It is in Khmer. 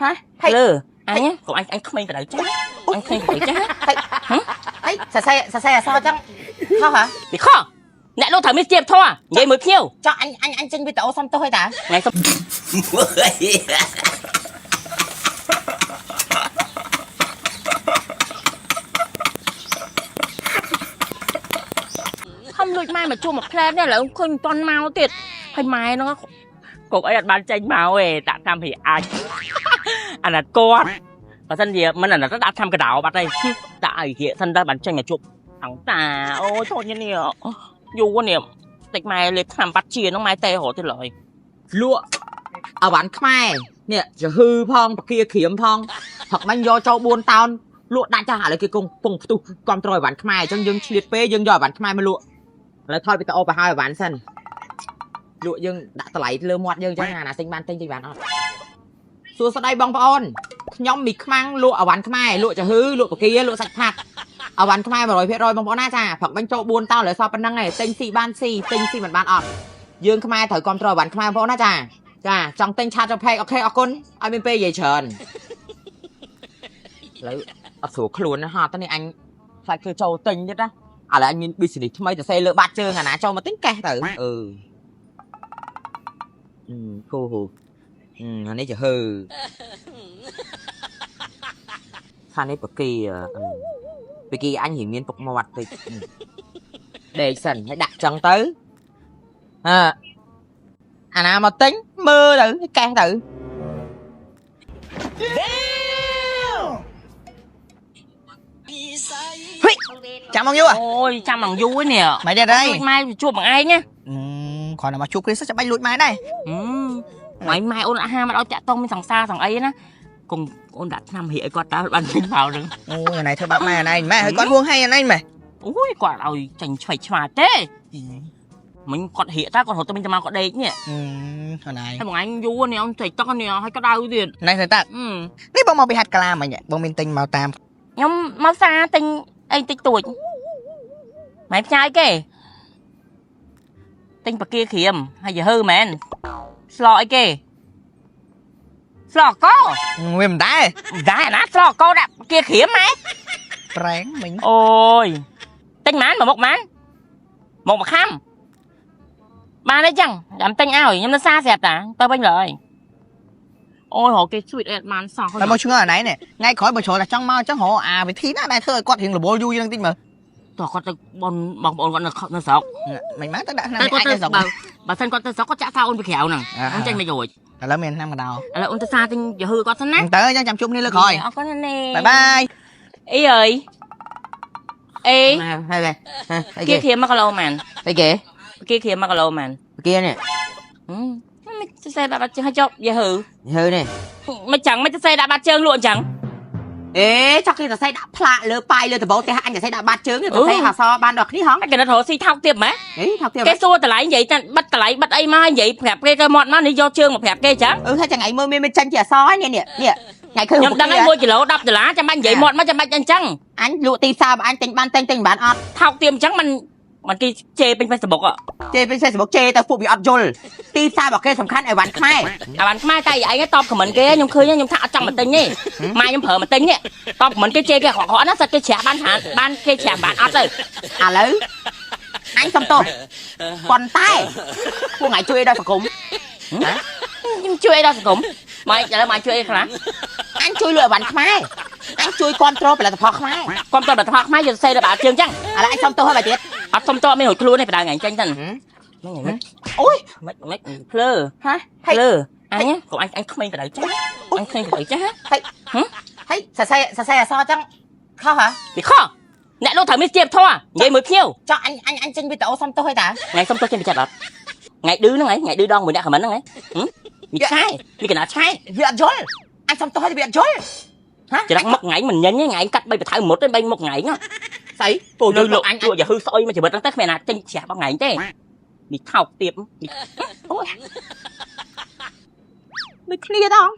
ហ៎ហើយ លើអញកុំអញអញក្មេងបដៅចាស់អញក្មេងបដៅចាស់ ហើយសរសេរសរសេរអក្សរចឹងខុសហ៎ វាខុសអ្នកលោកត្រូវមានជាបធម៌និយាយមួយភ្ញៀវ ចុះអញអញអញចេញវីដេអូសុំទោសឲ្យតា ថ្ងៃសុំខំលួចម៉ែមកជួបមកផ្លែនេះឥឡូវឃើញមិនតន់មកទៀតហើយម៉ែហ្នឹងកុកអីអត់បានចេញមកទេដាក់តាមរីអាចអាណិតគាត់បើសិនជាមិនអាណិតទៅដាក់តាមកដោបាត់ហើយដាក់ឲ្យរៀកសិនទៅបានចេញមកជួបអង្គតាអូយធូននេះយូរនេះតិចម៉ែលេបថ្នាំបាត់ជាហ្នឹងម៉ែទេរហូតទៅឡើយ លក់អវ៉ាន់ខ្មែរនេះចាហឺផងពគាក្រៀមផងផឹកមិញយកចូល4តោនលក់ដាច់ចាស់ឥឡូវគេគង់ពងផ្ទុះគ្រប់ត្រអវ៉ាន់ខ្មែរអញ្ចឹងយើងឆ្លៀតពេលយើងយកអវ៉ាន់ខ្មែរមកលក់ឥឡូវថតវីដេអូបង្ហើយអវ៉ាន់សិនលក់យើងដាក់តម្លៃលើមាត់យើងអញ្ចឹងអាណាទិញបានទិញទិញបានអត់សួស្តីបងប្អូនខ្ញុំមីខ្មាំងលក់អវ៉ាន់ខ្មែរលក់ចាហឺលក់ពគាលក់សាច់ផាត់អវ៉ាន់ខ្មែរ100%បងប្អូនណាចាផឹកមិញចូល4តោនឥឡូវសល់ប៉ុណ្្នឹងឯងទិញស៊ីបានស៊ីទិញស៊ីមិនបានអត់យើងខ្មែរត្រូវគ្រប់ត្រអវ៉ាន់ខ្មែរបងប្អូនណាចា ចាចង់ទិញឆាតចុះផេកអូខេអរគុណឲ្យមានពេលនិយាយច្រើនឥឡូវអត់ស្រួលខ្លួនណាហត់ទៅនេះអញខ្លាចគេចូលទិញទៀតណាឥឡូវអញមាន business ថ្មីទៅសេលើបាតជើងអាណាចូលមកទិញកេះទៅអឺអឺគូហូអឺអានេះជាហឺខាងនេះបកីបកីអញរៀងមានពុកមាត់តិចដេកសិនហើយដាក់ចឹងទៅអើអាណាមកទិញមើលទៅកេះទៅ ចាំមកយូរ អូយចាំមកយូរនេះ មិនទេដែរ លួចម៉ែជួបមកឯងណា គ្រាន់តែមកជួបគ្រីសចាំបាច់លួចម៉ែដែរ ម៉ែម៉ែអូនអាហារមកឲ្យតាក់តងមានសង្សារសង្អីណាកុំអូនដាក់ថ្នាំរៀកឲ្យគាត់តើបានចេញមកហ្នឹង អូយអាណៃធ្វើបាបម៉ែអាណៃម៉ែឲ្យគាត់ហួងហែងអាណៃម៉ែ អូយគាត់ឲ្យចាញ់ឆ្វេងឆ្វាទេមិញគាត់រៀកតើគាត់រត់ទៅវិញទៅមកគាត់ដេកនេះ អាណៃ ហើយបងឯងយូរនេះអូនស្រេកទឹកនេះឲ្យក្តៅទៀត ណៃស្តានេះបងមកពីហាត់កាឡាមិញបងមានទិញមកតាម ខ្ញុំមកសាទិញអីតិចតួចម៉ែផ្ញើគេទិញបកាក្រៀមហើយយហឺមែនស្លអីគេស្លក វាមិនដែរ ដែរណាស្លកដាក់បកាក្រៀមម៉ែ ប្រែងមិញ អូយទិញម៉ានមកមុខម៉ានមកមកខាំបានអីចឹងចាំទិញឲ្យខ្ញុំនៅសាស្រាប់តាទៅវិញឡើយអូយរកគេជួយអេតបានសោះ តែមកឆ្ងល់អាណៃនេះថ្ងៃក្រោយបើជ្រុលតែចង់មកចឹងរកអាវិធីណាដែលធ្វើឲ្យគាត់រៀងរវល់យូរជាងតិចមើល តោះគាត់ទៅបនបងប្អូនគាត់នៅនៅស្រុក មិនមកទៅដាក់ឆ្នាំ តែគាត់ អាចទៅស្រុក ទៅបើបើសិនគាត់ទៅស្រុកគាត់ចាក់សោអូនពីក្រៅហ្នឹងអូនចេញមិនរួច ឥឡូវមានឆ្នាំកដោ ឥឡូវអូនទៅសាទិញយហឺគាត់សិនណា ទៅចឹងចាំជួបគ្នាលើក្រោយ អរគុណណាស់ បាយបាយ អីអើយអេ ហើយហើយ គេក្រៀម1គីឡូម៉ាន ហើយគេ គេក្រៀម1គីឡូម៉ាន គេនេះ មិនទៅសេដាក់បាត់ជើងឲ្យចប់យហឺ ហឺនេះ មិនចឹងមិនទៅសេដាក់បាត់ជើងលក់អញ្ចឹង អេចង់គេសរសេរដាក់ផ្លាកលើប៉ាយលើដបោផ្ទះអញសរសេរដាក់បាតជើងសរសេរអក្សរបានដល់គ្នាហង គេនៅរកស៊ីថោកទៀតម៉េះ អេថោកទៀត គេសួរតម្លៃនិយាយតែបិទតម្លៃបិទអីមកនិយាយប្រាប់គេទៅមាត់មកនេះយកជើងមកប្រាប់គេចឹង អឺថាចង្អៃមើលមានមានចាញ់ជាអក្សរនេះនេះនេះថ្ងៃឃើញ ខ្ញុំដឹងហើយ1គីឡូ10ដុល្លារចាំបាច់និយាយមាត់មកចាំបាច់អញ្ចឹង អញលក់ទីផ្សារអញទិញបានទិញទិញបានអត់ ថោកទៀតអញ្ចឹងมันมันគេជេរពេញ Facebook ជេរពេញ Facebook ជេរទៅពួកវាអត់យល់ទីផ្សាររបស់គេសំខាន់អីវ៉ាន់ខ្មែរ អាបានខ្មែរតែឯងតបខមមិនគេខ្ញុំឃើញខ្ញុំថាអត់ចង់មកទិញទេម៉ែខ្ញុំប្រើមកទិញនេះតបខមមិនគេជេរគេខកខណាសិតគេជ្រះបានច្រើនបានគេជ្រះបានអត់ទៅ ឥឡូវអញសុំទោសប៉ុន្តែពួកថ្ងៃជួយដល់សង្គម ខ្ញុំជួយអីដល់សង្គមម៉ែឥឡូវម៉ែជួយអីខ្លះ អញជួយលក់អីវ៉ាន់ខ្មែរអញជួយគ្រប់គ្រងផលិតផលខ្មែរ គាំទ្រផលិតផលខ្មែរយកសេដល់បាជើងចឹង ឥឡូវអញសុំទោសហើយបើទៀត អត់សុំតមានរួចខ្លួនទេបដៅថ្ងៃចេញទៅ អូយ មិនមិនភ្លើ ហ៎ហើយ ភ្លើអញកុំអញអញក្មេងបដៅចាស់អញក្មេងបដៅចាស់ ហើយសរសេរសរសេរអក្សរចឹងខុសហ៎ វាខុសអ្នកលោកត្រូវមានជាបធម៌និយាយមួយភ្ញៀវ ចុះអញអញអញចេញវីដេអូសុំទោសឲ្យតា ថ្ងៃសុំទោសចេញពីចិត្តអត់ថ្ងៃឌឺហ្នឹងថ្ងៃឌឺដងមួយអ្នកខមមិនហ្នឹងមានឆែមានកណ្ដាលឆែ វាអត់យល់អញសុំទោសឲ្យវាអត់យល់ ច្រឹកមុខថ្ងៃមិនញញថ្ងៃកាត់បីបថៅមុតទេបីមុខថ្ងៃហ្នឹង ស្អីពូ ល យល់ លក់ អញ លក់យ៉ាហឺស្អុយមកជីវិតហ្នឹងទៅគ្មានណាចេញជ្រះបងថ្ងៃទេនេះថោកទៀត អូយមិនគ្នាដង